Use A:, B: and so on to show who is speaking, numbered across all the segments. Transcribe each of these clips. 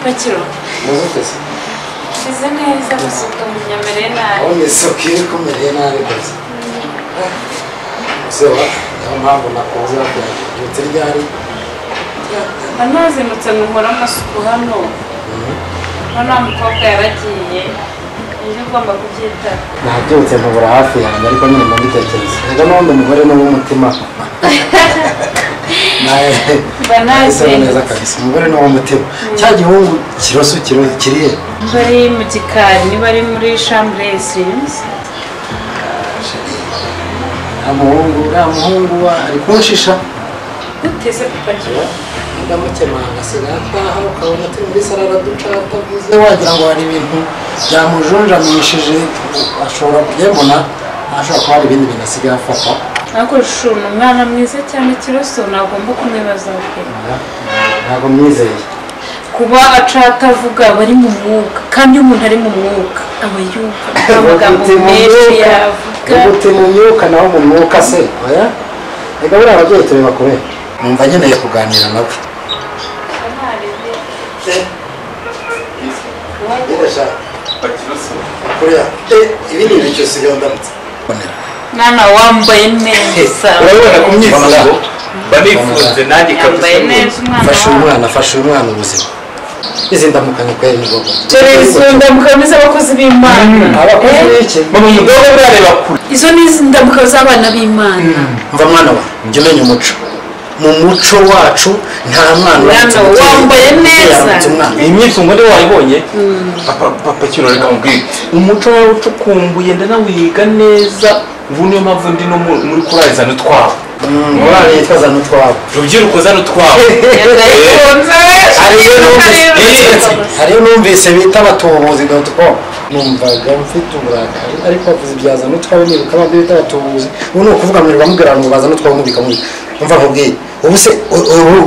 A: Papa Kiro.
B: Muzuteze.
A: Meze neza gusa umunyamereye nabi.
B: Wowe isoko iri kumereye nabi rwose. Ese wa niyo mpamvu nakubuze byutse ryari?
A: Anazindutse ngo nkore amasuku hano. Hano mukobwa yaragiye. Nje ugomba kubyitaho.
B: Nabyutse nkubura hafi yanjye ariko nyine mba mbitekereza. Reka n'ubundi umugore ni uw'umutima.
A: Nawe
B: neza kabisa umugore ni uw'umutima. Cya gihungu kiroso kirihe?
A: Bari mu gikari niba ari muri chambre sinzi.
B: Nta muhungu ari kunshisha.
A: Gute se Papa Kiro?
B: Ndamukemanga asigaye ataha ukabona turi muri salo araduca atavuze wagira ngo hari ibintu byamujunjamishije ashobora kubyemona ashobora kuba hari ibindi bintu asigaye afata.
A: Ariko shu ni umwana mwiza cyane Kiroso nagomba kumwibazaho pe.
B: Ntabwo mwizeye.
A: Kuba aca atavuga aba ari mu mwuka kandi iyo umuntu ari mu mwuka aba yumva amagambo menshi yavuga.
B: Uti mu myuka naho mu mwuka se oya reka buriya ababyeyi tureba kure numva nkeneye kuganira nawe. Ibi ni ibiki usigaye undamutse?
A: Mwana wambaye neza.
C: Urabona ku myifuzo mba nifunze nanjye kabisa.
A: Yambaye neza umwana.
B: Fasha umwana, fasha umwana ubuzima. Izi ndamukanye kweri ni gogo.
A: Dore izo ndamukanye z'abakozi b'Imana.
B: Abakozi b'iki?
C: Mama mudogo burareba kure.
A: Izo ni indamukanyo z'abana b'Imana.
B: Mva mwana wa, njye umenya umuco. Mu muco wacu nta mwana
A: wambaye neza.
C: Iyi myifungo niyo wayibonye? Papa Kiro reka mubwire. Umuco wawe ucukumbuye ndanawiga neza. Ubu niyo mpamvu ndi no muri korali zana utwabo.
B: Korali yitwa zana utwabo.
C: Rubyiruko zana utwabo.
B: Hariyo numvise bita abatubuzi.com. Numvaga mfite uburakari ariko bavuze ibya zana utwabo nibuka abandi bita abatubuzi. Ubu ni ukuvuga mwirirwa mubwira ngo bazana utwabo mubika mubika. Umva nkubwiye. Ubu se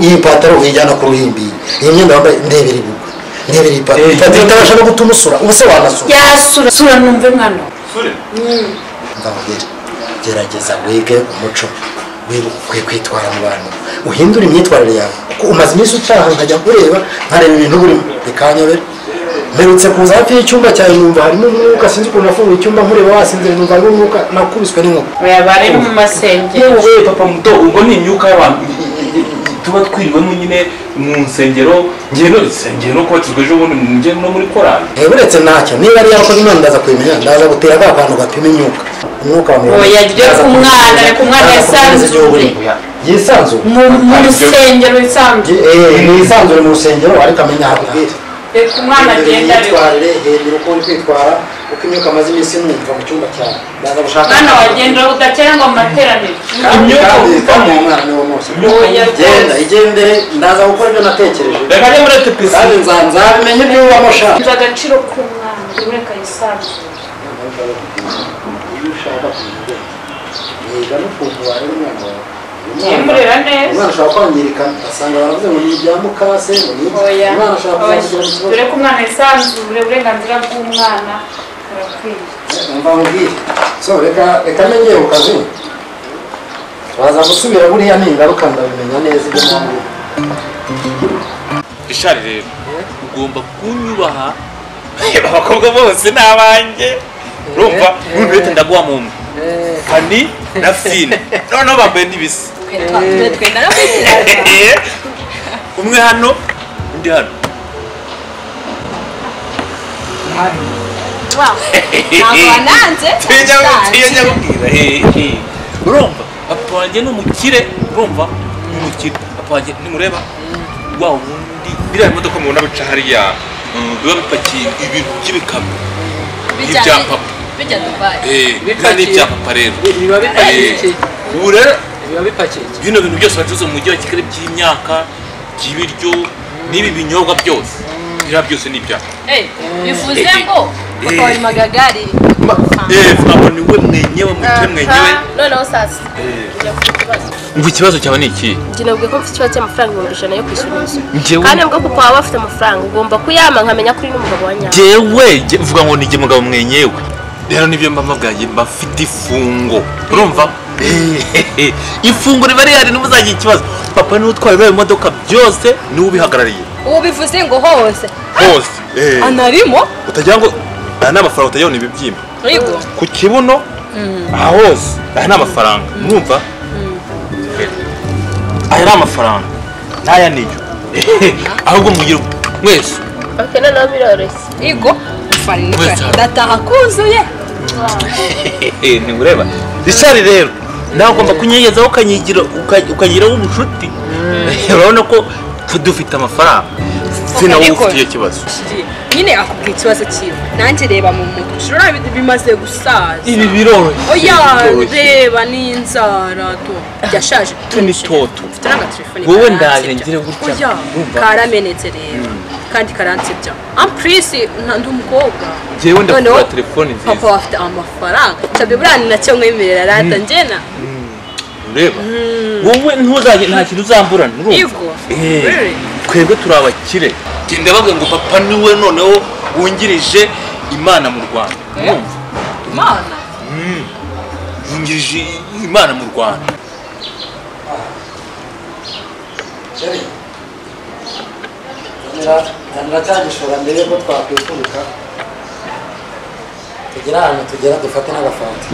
B: iyi pataro uyijyana ku ruhimbi. Iyi myenda wambaye ndebera ibugwa. Ndebera ipataro. Ipataro itabasha no gutuma usura. Ubu se wanasura.
A: Yasura. Sura numve mwana.
C: Sure.
B: Ndababwira. Gerageza wige umuco. Ukwiye kwitwara mu bantu. Uhindure imyitwarire yawe. Kuko umaze iminsi utaha nkajya kureba nkareba ibintu burimo bikanyobera. Mperutse kuza hafi y'icyumba cyawe numva harimo umwuka sinzi ukuntu nafunguye icyumba nkureba wasinziriye numva harimo umwuka nakubiswe n'inkuba.
A: Oya bari mu masengero.
C: Yewe papa muto ubwo ni imyuka y'abantu tuba twiriwemo nyine mu nsengero ngiye no nsengero no kubatizwa ejo bundi ngiye no muri korali.
B: Uretse ntacyo niba ari yakoze Imana ndaza kubimenya ndaza gutera ka kantu gapima imyuka. Umwuka wa mirongo.
A: Oya ryo ku mwana reka umwana yisanzure.
B: Yisanzure.
A: Mu rusengero yisanzure.
B: Yisanzure mu rusengero ariko amenya aho abwira.
A: Reka umwana agenda
B: yitwarire hindura uko uri kwitwara uko imyuka amaze iminsi numva mu cyumba cyawe. Ndaza gushaka.
A: Mwana wagenda udakera ngo amateraniro.
C: Imyuka
B: uvamo umwana niwo munsi. Genda igendere ndaza gukora ibyo natekereje.
C: Reka njye muri TPC.
B: Kandi nzabimenya ibyo ubamo sha.
A: Nzi agaciro k'umwana reka yisanzure.
B: Iyo ushaka kumenya yiga n'ukuntu warera umwana wawe.
A: Yimurera neza.
B: Umwana ashobora kwangirika asanga baravuze ngo ni ibya mukase ngo ni
A: oya.
B: Umwana ashobora kuzagira ikibazo.
A: Dore ko umwana yisanzure uburenganzira bw'umwana burakwiye.
B: Umva nkubwire. So reka menyeye ku kazi. Baza gusubira buriya ni ingaruka ndabimenya neza ibyo mpamvu.
C: Richard rero ugomba kunyubaha. Abakobwa bose ni abanjye. Urumva ntuntu ndaguha mu mwe. Fanny na Fine. Noneho bambaye n'ibisa. Umwe hano undi hano.
D: Ntabwo wananze.
C: Tujya kubwira. Urumva papa wanjye ni umukire. Urumva ni umukire. Papa wanjye nimureba wa wundi biriya bimodoka mubona bica hariya biba bipakiye ibintu by'ibikamyo n'ibya papa.
D: Bijya Dubai.
C: Biba n'ibya papa rero.
E: Biba bipakiye iki?
C: Ubu rero
E: biba bipakiye iki?
C: Bino bintu byose bacuruza mu mujyi wa Kigali by'imyaka, by'ibiryo, n'ibi binyobwa byose. Biriya byose ni ibya.
D: Bivuze ngo papa wari magagari.
C: Abo ni we mwenyewe mukire mwenyewe.
D: Noneho sasa.
C: Umva ikibazo cyawe ni iki?
D: Njye nabwiye ko mfite ikibazo cy'amafaranga 100,000 yo kwishyura inzu. Kandi nubwo papa wawe afite amafaranga ugomba kuyama nkamenya kuri n'umugabo wa nyawe.
C: Jewe mvuga ngo ni jye mugabo mwenyewe. Rero nibyo mba mbabwiye mba mfite ifungo. Urumva Ifunguro riba rihari ntimuzagira ikibazo. Papa niwe utwaye biriya bimodoka byose, niwe ubihagarariye.
F: Ubu bivuze ngo hose.
C: Hose.
F: Anarimo?
C: Utagira ngo aya ni amafaranga, utagira ngo ni ibibyimba.
F: Yego.
C: Ku kibuno aha hose aya ni amafaranga. Mwumva? Aya ni amafaranga. N'aya niyo. Ahubwo mugire mwese.
D: Okay, noneho biroroshye.
F: Yego. Ndataha kuzuye.
C: Ntiureba. Richard rero nawe ugomba kunyegezaho ukanyigira ukanyiraho ubucuti. Urabona ko dufite amafaranga. Sina wowe ufite ikibazo.
F: Nyine akubwira ikibazo cyiwe. Nanjye reba mu mutwe. Ushobora bimaze gusaza.
C: Ibi biroroshye.
F: Oya reba ni inzara to. Yashaje.
C: Ni toto.
F: Mfite n'agatelefone.
C: Wowe ndaje ngire gutya.
F: Karamenetse rero. Kandi karansebya. Amprisi ndi umukobwa.
C: Jewe ndakugura telefone nziza.
F: Papa afite amafaranga. Cyabe burani nacyo mwemerera rata njena.
C: Ureba. Wowe ntuzaje nta kintu uzamburana urumva.
F: Yego.
C: Twebwe turi abakire. Genda bavuga ngo papa niwe noneho wungirije Imana mu Rwanda. Urumva?
F: Imana.
C: Wungirije Imana mu Rwanda.
B: Chéri. Ndacyagishora mbere ko twakwikubika. Tugera ahantu tugera dufate n'agafanta.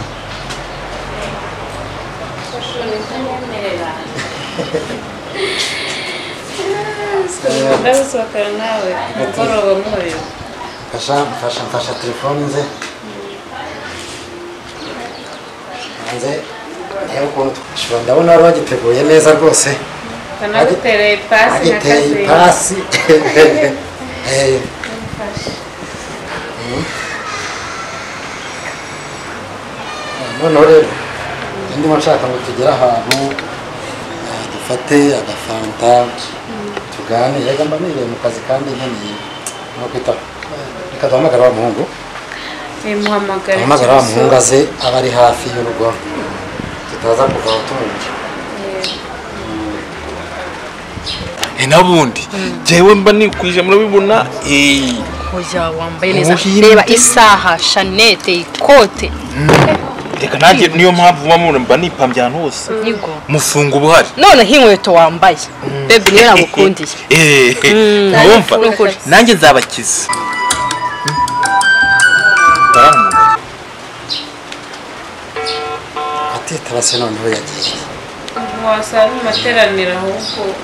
A: Ndagusohokana nawe umugoroba nk'uyu.
B: Mfasha telefone nze. Nze reba ukuntu twashobora, ndabona wari wagiteguye neza rwose.
A: Nagutereye ipasi
B: Agiteye ipasi. Noneho rero ndimo nshaka ngo tugere ahantu dufate agafanta tuganire. Reka mba niriye mu kazi kandi nkeneye no kwita. Reka duhamagare wa muhungu. Muhamagare wa muhungu aze aba ari hafi y'urugo tutaza kuva aho tumubura.
C: Nabundi jewe mba nikwije murabibona.
F: Oya wambaye neza. Reba isaha, Chanete, ikote.
C: Reka nanjye niyo mpamvu mba mba nipambye ahantu hose. Mufunga ubuhari.
F: None nk'inkweto wambaye. Baby niyo nagukundiye.
C: Urumva? Nanjye nzabakiza.
B: Atitaba se noneho yagiye.
A: Wasanga mu materaniro ahubwo.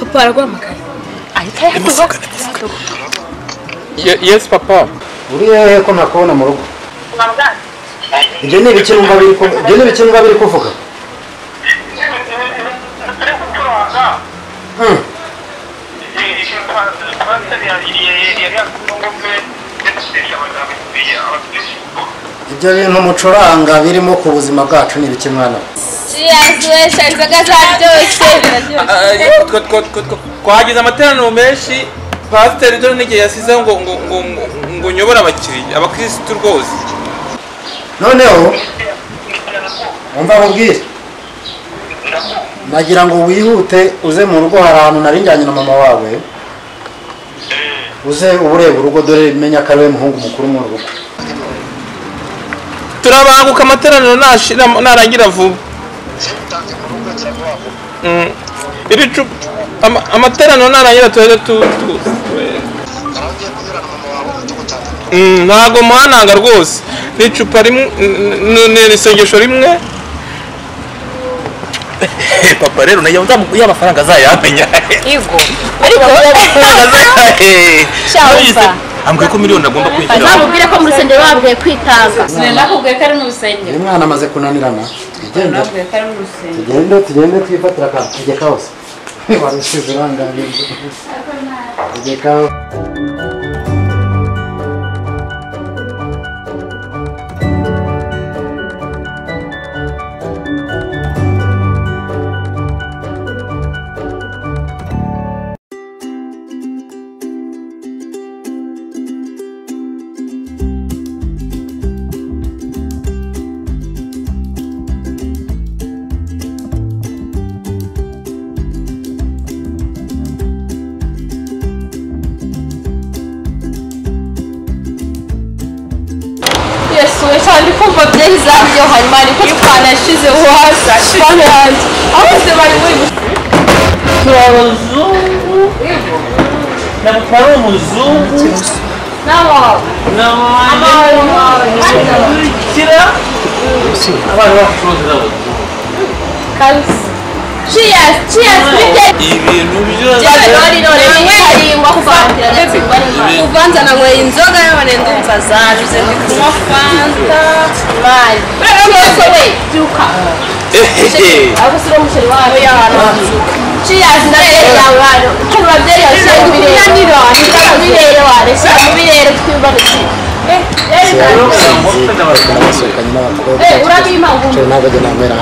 F: Papa araguhamagaye. Ahita yaduha.
C: Yes papa.
B: Uri hehe ko ntakubona mu rugo? Ibyo ni ibiki numva biri kuvuga? Ibyo ni ibiki numva biri kuvuga? Ibyo bintu mucuranga birimo ku buzima bwacu ni ibiki mwana?
C: Twagize amateraniro menshi. Pasiteri dore n'igihe yasizeho ngo ngo ngo ngo nyobore abakiriya abakirisitu rwose.
B: Noneho wumva nkubwire, nagira ngo wihute uze mu rugo, hari ahantu nari njyanye na mama wawe. Uze ubureba urugo dore menya ko ari we muhungu mukuru mu rugo.
C: Turabanguka amateraniro narangira vuba. Iri cupa amateraniro narangira tuheze tu ntago muhananga rwose. Ni icupa rimwe, ni isengesho rimwe. Papa rero nayo nzamukuye amafaranga azayamenya.
F: Yego. Ariko
C: ambwiye ko miliyoni agomba kwishyura.
D: Azamubwire ko mu rusengero babwiye kwitanga.
A: Sinakubwiye ko ari mu rusengero.
B: Uyu mwana amaze kunanirana. Tugende.
A: Nakubwiye ko ari mu rusengero.
B: Tugende tugende twifatira akantu. Tegeka hose. Warusize urangaye. Tegeka.
D: Ariko byeri zaryoha imana ko twanashize hasi fone yanjye aho bose bari muri
C: Turi abazungu ntabwo ari umuzungu n'abanyakurikira abana bacuruza n'abazungu.
D: Cheers, cheers,
C: ibintu byose.
F: Kuvanza nanyweye inzoga yabone ndumva zaruze ndi kunywa fanta.
D: Byuka. Abo si umusheri wawe Cheers na rero yawe. Kuba byeri yashyira mu birere. Mu birere ware, shyira mu birere twibarutse.
B: Basohokanye n'abakobwa.
D: Urabimpa
B: Ntabwo njye namera.